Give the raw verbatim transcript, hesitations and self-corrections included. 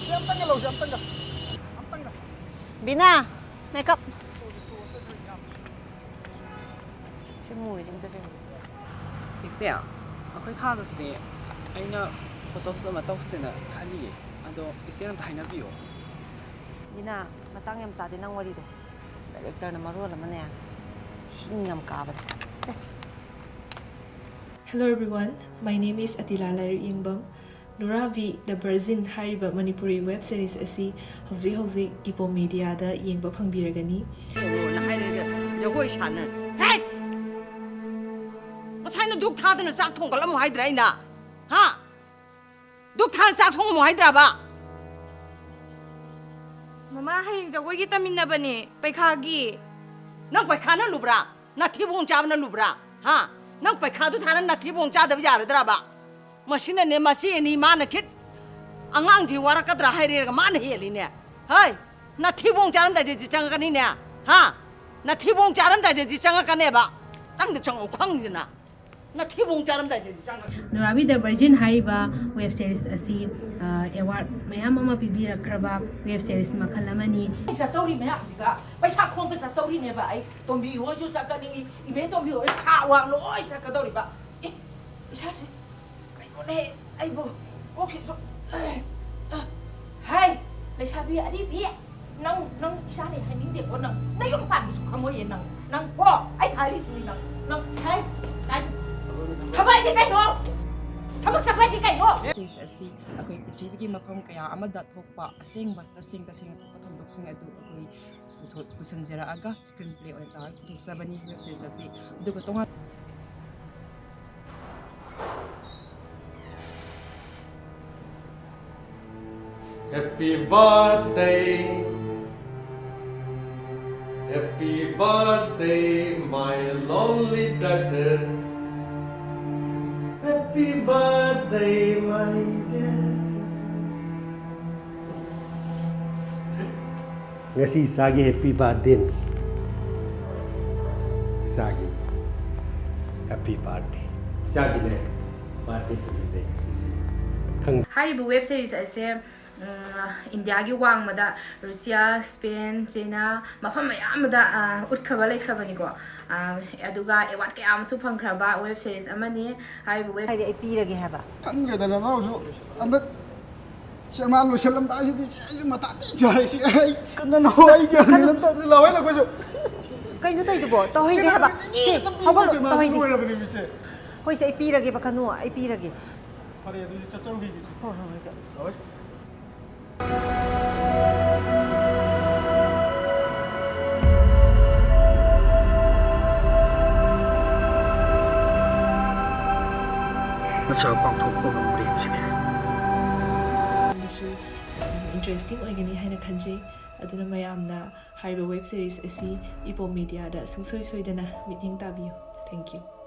ꯁꯤ ꯑꯝꯇꯪꯒ ꯂꯧꯁꯤ, ꯑꯝꯇꯪꯒ꯫ ꯑꯝꯇꯪꯒ꯫ ꯕꯤꯅꯥ, ꯃꯦꯀꯞ꯫ ꯁꯤ ꯃꯨꯔꯤꯁꯦ ꯑꯝꯇ ꯁꯦꯡꯉꯨ꯫ ꯏꯆꯦ, ꯑꯩꯈꯣꯏ ꯊꯥꯗꯁꯦ ꯑꯩꯅ ꯐꯣꯇꯣꯁꯨꯠ ꯑꯃ ꯇꯧꯁꯦꯅ ꯈꯜꯂꯤꯌꯦ꯫ ꯑꯗꯣ ꯏꯆꯦꯅ ꯑꯝꯇ ꯍꯥꯏꯅꯕꯤꯌꯣ꯫ ꯕꯤꯅꯥ, ꯃꯇꯥꯡ ꯌꯥꯝ ꯆꯥꯗꯦ ꯅꯪ ꯋꯥꯔꯤꯗꯣ꯫ ꯗꯥꯏꯔꯦꯛꯇꯔꯅ ꯃꯔꯣꯜ ꯑꯃꯅꯦ, ꯍꯤꯡ ꯌꯥꯝ ꯀꯥꯕꯅꯦ꯫ ꯁꯦ꯫ Hello everyone, my name is Atila ꯂꯥꯏꯔꯤꯛ ꯌꯦꯡꯕꯝ꯫ ꯅꯨꯔꯥꯕꯤ The Virgin ꯍꯥꯏꯔꯤꯕ ꯃꯅꯤꯄꯨꯔꯤ ꯋꯦꯕ ꯁꯤꯔꯤꯁ ꯑꯁꯤ ꯍꯧꯖꯤꯛ ꯍꯧꯖꯤꯛ ꯏꯄꯣꯝ ꯃꯦꯗꯤꯌꯥꯗ ꯌꯦꯡꯕ ꯐꯪꯕꯤꯔꯒꯅꯤ꯫ ꯅ ꯍꯥꯏꯔꯒ ꯖꯒꯣꯏ ꯁꯥꯟꯅ꯫ ꯍꯦꯠ! ꯉꯁꯥꯏꯅ ꯙꯨꯛ ꯊꯥꯗꯅ ꯆꯥꯛ ꯊꯣꯡꯒꯠꯂꯝꯃꯣ ꯍꯥꯏꯗ꯭ꯔꯥ ꯑꯩꯅ? ꯍꯥ? ꯙꯨꯛ ꯊꯥꯗꯅ ꯆꯥꯛ ꯊꯣꯡꯉꯝꯃꯣ ꯍꯥꯏꯗ꯭ꯔꯕ? ꯃꯃꯥ, ꯍꯌꯦꯡ ꯖꯒꯣꯏꯒꯤ ꯇꯝꯃꯤꯟꯅꯕꯅꯦ, ꯄꯩꯈꯥꯒꯤ꯫ ꯅꯪ ꯄꯩꯈꯥ ꯅꯜꯂꯨꯕ꯭ꯔꯥ? ꯅꯊꯤꯕꯣꯡ ꯆꯥꯕ ꯅꯜꯂꯨꯕ꯭ꯔꯥ? ꯍꯥ? ꯅꯪ ꯄꯩꯈꯥꯗꯨ ꯊꯥꯅ ꯅꯊꯤꯕꯣꯡ ꯆꯥꯗꯕ ꯌꯥꯔꯗ꯭ꯔꯕ? ꯃꯁꯤꯅꯅꯦ, ꯃꯆꯦꯅꯤ, ꯃꯥꯅ ꯈꯤꯠ ꯑꯉꯥꯡꯁꯤ ꯋꯥꯔꯛꯀꯗ꯭ꯔꯥ ꯍꯥꯏꯔꯦꯔꯒ ꯃꯥꯅ ꯍꯦꯜꯂꯤꯅꯦ꯫ ꯍꯩ, ꯅꯊꯤꯕꯣꯡ ꯆꯥꯔꯝꯗꯥꯏꯗꯗꯤ ꯆꯪꯉꯛꯀꯅꯤꯅꯦ꯫ ꯍꯥ? ꯅꯊꯤꯕꯣꯡ ꯆꯥꯔꯝꯗꯥꯏꯗꯗꯤ ꯆꯪꯉꯛꯀꯅꯦꯕ꯫ ꯆꯪꯗ ꯆꯪꯉꯛꯎ ꯈꯪꯉꯤꯗꯅ꯫ ꯅꯊꯤꯕꯣꯡ ꯆꯥꯔꯝꯗꯥꯏꯗꯗꯤ ꯆꯪꯉꯛꯀꯅꯤ꯫ ꯅꯨꯔꯥꯕꯤ The Virgin ꯍꯥꯏꯔꯤꯕ ꯋꯦꯕ ꯁꯤꯔꯤꯁ ꯑꯁꯤ, ꯑ, ꯑꯦꯋꯥꯔꯗ ꯃꯌꯥꯝ ꯑꯃ ꯄꯤꯕꯤꯔꯛꯈ꯭ꯔꯕ ꯋꯦꯕ ꯁꯤꯔꯤꯁ ꯃꯈꯜ ꯑꯃꯅꯤ꯫ ꯆꯠꯇꯧꯔꯤ ꯃꯌꯥꯝꯁꯤꯒ ꯄꯩꯁꯥ ꯈꯣꯝꯕ ꯆꯠꯇꯧꯔꯤꯅꯦꯕ꯫ ꯑꯩ ꯇꯣꯝꯕꯤ ꯍꯣꯏꯁꯨ ꯆꯠꯀꯅꯤ, ꯏꯕꯦꯟ ꯇꯣꯝꯕꯤ ꯍꯣꯏ ꯈꯥ ꯋꯥꯡ ꯂꯣꯏ ꯆꯠꯀꯗꯧꯔꯤꯕ꯫ ꯑꯦ, ꯏꯁꯥꯁꯦ ꯀꯩꯅꯣꯅꯦ, ꯑꯩꯕꯨ ꯀꯣꯛꯁꯤꯁꯨ꯫ ꯍꯥꯏ, ꯂꯩꯁꯥꯕꯤ ꯑꯔꯤꯕꯤ, ꯅꯪ, ꯅꯪ ꯏꯆꯥꯅꯦ ꯍꯥꯏꯅꯤꯡꯗꯦꯀꯣ, ꯅꯪ ꯅꯌꯨꯝ ꯄꯥꯟꯕꯁꯨ ꯈꯪꯉꯣꯏꯌꯦ ꯅꯪ, ꯅꯪ ꯀꯣ, ꯑꯩ ꯍꯥꯏꯔꯤꯁꯤꯅꯤ ꯅꯪ, ꯅꯪ, ꯍꯥꯏ, ꯍꯥꯏ, ꯊꯕꯛ ꯍꯥꯏꯗꯤ ꯀꯩꯅꯣ? ꯊꯕꯛ ꯆꯠꯄ ꯍꯥꯏꯗꯤ ꯀꯩꯅꯣ? ꯁꯤꯔꯤꯁ ꯑꯁꯤ ꯑꯩꯈꯣꯏ ꯄ꯭ꯔꯤꯊꯤꯕꯤꯒꯤ ꯃꯐꯝ ꯀꯌꯥ ꯑꯃꯗ ꯊꯣꯛꯄ ꯑꯁꯦꯡꯕ ꯇꯁꯦꯡ ꯇꯁꯦꯡꯅ ꯊꯣꯛꯄ ꯊꯧꯗꯣꯛꯁꯤꯡ ꯑꯗꯨ ꯑꯩꯈꯣꯏ ꯄꯨꯊꯣꯛ-, ꯄꯨꯁꯤꯟꯖꯔꯛꯑꯒ ꯁ꯭ꯀ꯭ꯔꯤꯟ ꯄ꯭ꯂꯦ ꯑꯣꯏꯅ ꯇꯧꯔꯒ ꯄꯨꯊꯣꯛꯆꯕꯅꯤ ꯋꯦꯕ ꯁꯤꯔꯤꯁ ꯑꯁꯤ꯫ ꯑꯗꯨꯒ ꯇꯣꯉꯥꯟ Happy birthday, happy birthday, my lovely daughter. Happy birthday, my dear. ꯉꯁꯤ ꯏꯆꯥꯒꯤ ꯍꯦꯄꯤ ꯕꯥꯔꯗꯦꯅꯤ꯫ ꯏꯆꯥꯒꯤ ꯍꯦꯄꯤ ꯕꯥꯔꯗꯦ꯫ ꯏꯆꯥꯒꯤꯅꯦ, ꯍꯥꯏꯔꯤꯕ ꯋꯦꯕ ꯁꯤꯔꯤꯁ ꯑꯁꯦ ꯎꯝ, ꯏꯟꯗꯤꯌꯥꯒꯤ ꯋꯥꯡꯃꯗ ꯔꯨꯁꯤꯌꯥ, ꯁ꯭ꯄꯦꯟ, ꯆꯩꯅꯥ, ꯃꯐꯝ ꯑꯌꯥꯝꯕꯗ, ꯑ, ꯎꯠꯈ꯭ꯔꯕ ꯂꯩꯈ꯭ꯔꯕꯅꯤꯀꯣ꯫ ꯑ, ꯑꯗꯨꯒ ꯑꯦꯋꯥꯔꯗ ꯀꯌꯥ ꯑꯃꯁꯨ ꯐꯪꯈ꯭ꯔꯕ ꯋꯦꯕ ꯁꯤꯔꯤꯁ ꯑꯃꯅꯤ꯫ ꯍꯥꯏꯔꯤꯕ ꯋꯦꯕ ꯍꯥꯏꯗꯤ ꯑꯩ ꯄꯤꯔꯒꯦ ꯍꯥꯏꯕ꯫ ꯈꯪꯗ꯭ꯔꯦꯗ ꯅꯅꯥꯎꯁꯨ ꯍꯟꯗꯛ ꯁꯤꯅꯦꯃꯥ ꯂꯣꯏꯁꯤꯜꯂꯝꯗꯥꯏꯁꯤꯗꯤ ꯏꯆꯦ ꯑꯩꯁꯨ ꯃꯊꯥ ꯊꯤ ꯁꯥꯔꯦ ꯏꯆꯦ꯫ ꯑꯩ ꯀꯟꯅ ꯅꯍꯣꯏ ꯒ꯭ꯌꯥꯟ ꯃꯦꯟ ꯑꯝ ꯇꯥꯗ꯭ꯔꯦ꯫ ꯂꯥꯎꯍꯦ ꯂꯥꯎꯍꯦ ꯁꯨ꯫ ꯀꯩꯅꯣ ꯇꯧꯔꯤꯗꯨꯕꯣ? ꯇꯧꯍꯩꯗꯦ ꯍꯥꯏꯕ꯫ ꯁꯤ, ꯍꯧꯒꯠꯂꯣ, ꯇꯧꯍꯩꯗꯦ꯫ ꯂꯣꯏꯔꯕꯅꯦ ꯏꯆꯦ꯫ ꯍꯣꯏꯁꯦ, ꯑꯩ ꯄꯤꯔꯒꯦꯕ, ꯀꯩꯅꯣ, ꯑꯩ ꯄꯤꯔꯒꯦ꯫ ꯐꯔꯦ, ꯑꯗꯨꯗꯤ ꯆꯠꯆꯔꯨꯈꯤꯒꯦ ꯏꯆꯦ꯫ ꯍꯣꯏ, ꯍꯣꯏ, ꯍꯣꯏ, ꯆꯠꯂꯣ꯫ ꯂꯥꯎꯍꯦ꯫ ꯅꯠꯇ꯭ꯔꯒ ꯄꯥꯡꯊꯣꯛꯄ ꯉꯝꯗꯦ ꯍꯧꯖꯤꯛ꯫ ꯌꯥꯝꯅꯁꯨ, ꯎꯝ, ꯏꯟꯇꯔꯦꯁꯇꯤꯡ ꯑꯣꯏꯒꯅꯤ ꯍꯥꯏꯅ ꯈꯟꯖꯩ꯫ ꯑꯗꯨꯅ ꯃꯌꯥꯝꯅ ꯍꯥꯏꯔꯤꯕ ꯋꯦꯕ ꯁꯤꯔꯤꯁ ꯑꯁꯤ ꯏꯄꯣꯝ ꯃꯦꯗꯤꯌꯥꯗ ꯁꯨꯡꯁꯣꯏ ꯁꯣꯏꯗꯅ ꯃꯤꯠꯌꯦꯡ ꯇꯥꯕꯤꯌꯨ꯫ Thank you꯫